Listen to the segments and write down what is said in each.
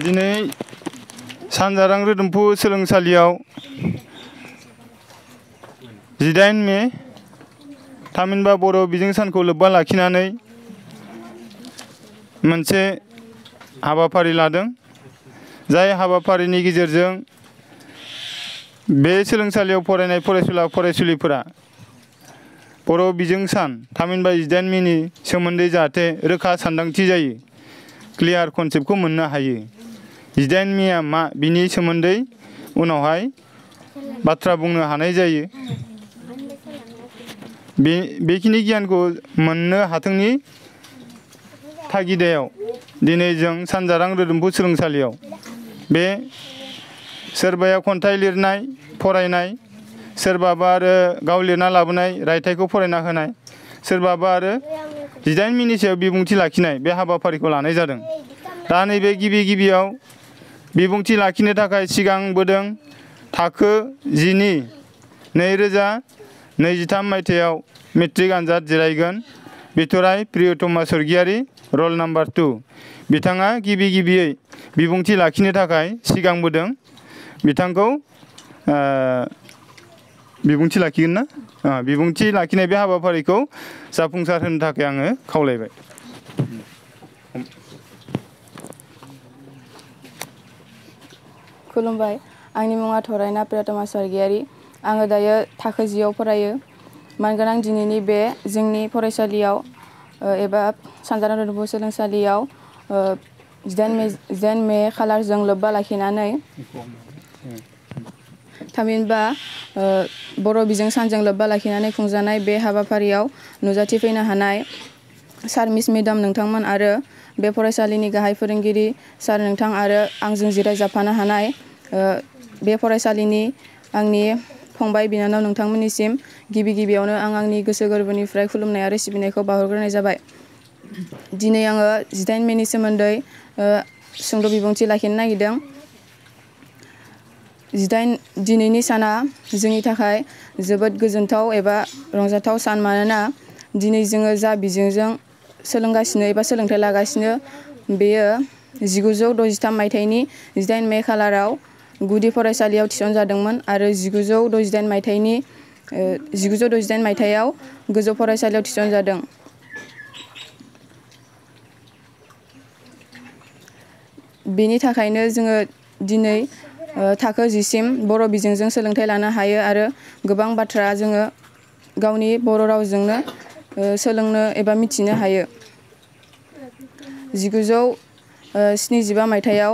दिनै सानजारां रोदोमफु सोलोंसालियाव 18 मे थामहिनबा बर' बिजों सानखौ लोब्बा लाखिनानै मोनसे हाबाफारि लादों। जाय हाबाफारिनि गेजेरजों बे सोलोंसालियाव फरायनाय फरायसुला फरायसुलिफोरा बर' बिजों सान थामहिनबा 18 मेनि सोमोन्दै जाहाथे रोखा सानदांथि जायो, क्लियार कनसेप्टखौ मोननो हायो। 18 मेआ मा बिनि सोमोन्दै उनावहाय बाथ्रा बुंनो हानाय जायो। बेखिनि गियानखौ मोननो हाथोंनि थागिदायाव दिनै जों सानजारां रोदोमफु सोलोंसालियाव बे सोरबाया खन्थाइ लिरनाय फरायनाय, सोरबाबा आरो गाव लिरना लाबोनाय रायथाइखौ फरायना होनाय, सोरबाबा आरो 18 मेनि सायाव बिबुंथि लाखिनाय बे हाबाफारिखौ लानाय जादों। दा नैबे गिबियाव बिबुंथि लाखिनो थाखाय सिगांबोदों थाखो 10नि 2023 मायथाइयाव मेट्रिक आनजाद जिरायगोन बिथराय प्रियतमा स्वर्गियारि रल नम्बर 2 बिथाङा गिबियै बिबुंथि लाखिनो थाखाय सिगांबोदों। बिथांखौ बिबुंथि लाखिगोन ना? बिबुंथि लाखिनाय बे हाबाफारिखौ जाफुंसार होनो थाखाय आङो खावलायबाय। खुलुमबाय, आंनि मुङा थरायना प्रियतमा स्वर्गियारि। आङो दायो थाखो 10आव फरायो। मानगोनां दिनैनि बे जोंनि फरायसालियाव एबा सानजारां रोदोमफु सोलोंसालियाव 18 मे खालारजों लोब्बा लाखिनानै थामहिनबा बर' बिजों सानजों लोब्बा लाखिनानै खुंजानाय बे हाबाफारियाव नुजाथिफैनो हानाय सार मिस मेडाम नोंथांमोन आरो बे फरायसालिनि गाहाय फोरोंगिरि सार नोंथां आरो आंजों जिरायजाफानो हानाय बे फरायसालिनि आंनि फंबाय बिनानाव नोंथांमोननिसिम गिबियावनो आं आंनि गोसो गोरबोनिफ्राय खुलुमनाय आरो सिबिनायखौ बावहरग्रोनाय जाबाय। दिनै आङो 18 मेनि सोमोन्दै सुंद' बिबुंथि लाखिनो नागिरदों। दिनैनि साना जोंनि थाखाय जोबोद गोजोनथाव एबा रंजाथाव सान, मानोना दिनै जोङो जा बिजोंजों सोलोंगासिनो एबा सोलोंथाइ लागासिनो बेयो 1963 मायथाइनि 18 मे खालाराव गुदि फरायसालियाव थिसनजादोंमोन आरो 1968 मायथाइयाव गोजौ फरायसालियाव थिसनजादों। बेनि थाखायनो जोङो दिनै थाखो 10सिम बर' बिजोंजों सोलोंथाइ लानो हायो आरो गोबां बाथ्रा जोङो गावनि बर' रावजोंनो सोलोंनो एबा मिथिनो हायो। 1975 मायथाइयाव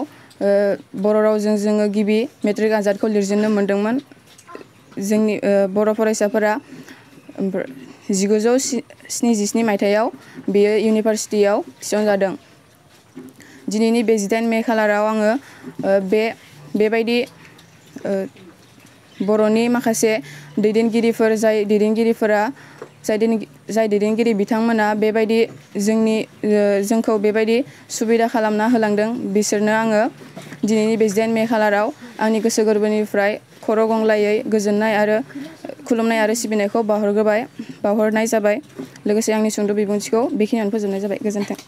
बर' रावजों जोङो गिबि मेट्रिक आनजादखौ लिरजेननो मोनदोंमोन। जोंनि बर' फरायसाफोरा 1977 मायथाइयाव बेयो इउनिभारसिटियाव थिसनजादों। दिनैनि बे 18 मे खालाराव आङो बेबायदि बर'नि माखासे दैदेनगिरिफोर जाय दैदेनगिरि बिथांमोना बेबायदि जोंखौ बेबायदि सुबिदा खालामना होलांदों, बिसोरनो आङो दिनैनि बे 18 मे खालाराव आंनि गोसो गोरबोनिफ्राय खर' गंग्लायै गोजोननाय आरो खुलुमनाय आरो सिबिनायखौ बावहरनाय जाबाय। लोगोसे आंनि सुंद' बिबुंथिखौ बेखिनियावनो फोजोबनाय जाबाय। गोजोन्थों।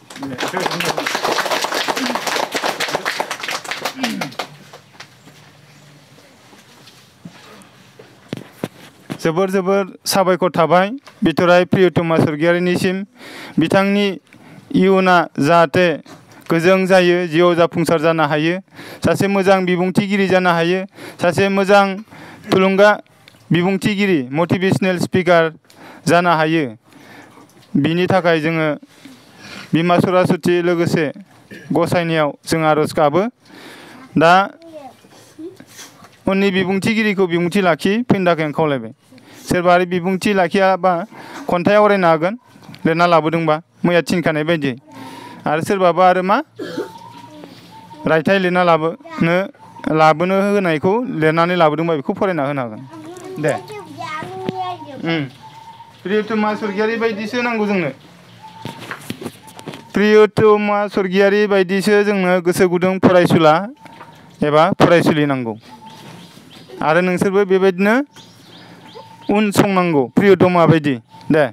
जोबोर साबायखर थाबाय बिथराय प्रियतमा स्वर्गियारिनिसिम। बिथांनि इयुना जाहाथे गोजों जायो, जिउआव जाफुंसार जानो हायो, सासे मोजां बिबुंथिगिरि जानो हायो, सासे मोजां थुलुंगा बिबुंथिगिरि मटिभेशनेल स्पिकार जानो हायो। बिनि थाखाय जोङो बिमा सरासति लोगोसे गसाइनियाव जों आर'ज गाबो। दा उननि बिबुंथिगिरिखौ बिबुंथि लाखिफैनो थाखाय आं खावलायबाय। सोरबा आरो बिबुंथि लाखियाबा खन्थाइ आवरायनो हागोन लिरना लाबोदोंबा मैया थिनखानाय बायदियै, आरो सोरबाबा आरो मा रायथाइ लिरना लाबोनो होनायखौ लिरनानै लाबोदोंबा बेखौ फरायना होनो हागोन। दे प्रियतमा स्वर्गियारि बायदिसो नांगौ जोंनो। प्रियतमा स्वर्गियारि बायदिसो जोंनो गोसो गुदुं फरायसुला एबा फरायसुलि नांगौ। आरो नोंसोरबो बेबायदिनो उन संनांगौ प्रियतमा बायदि। दे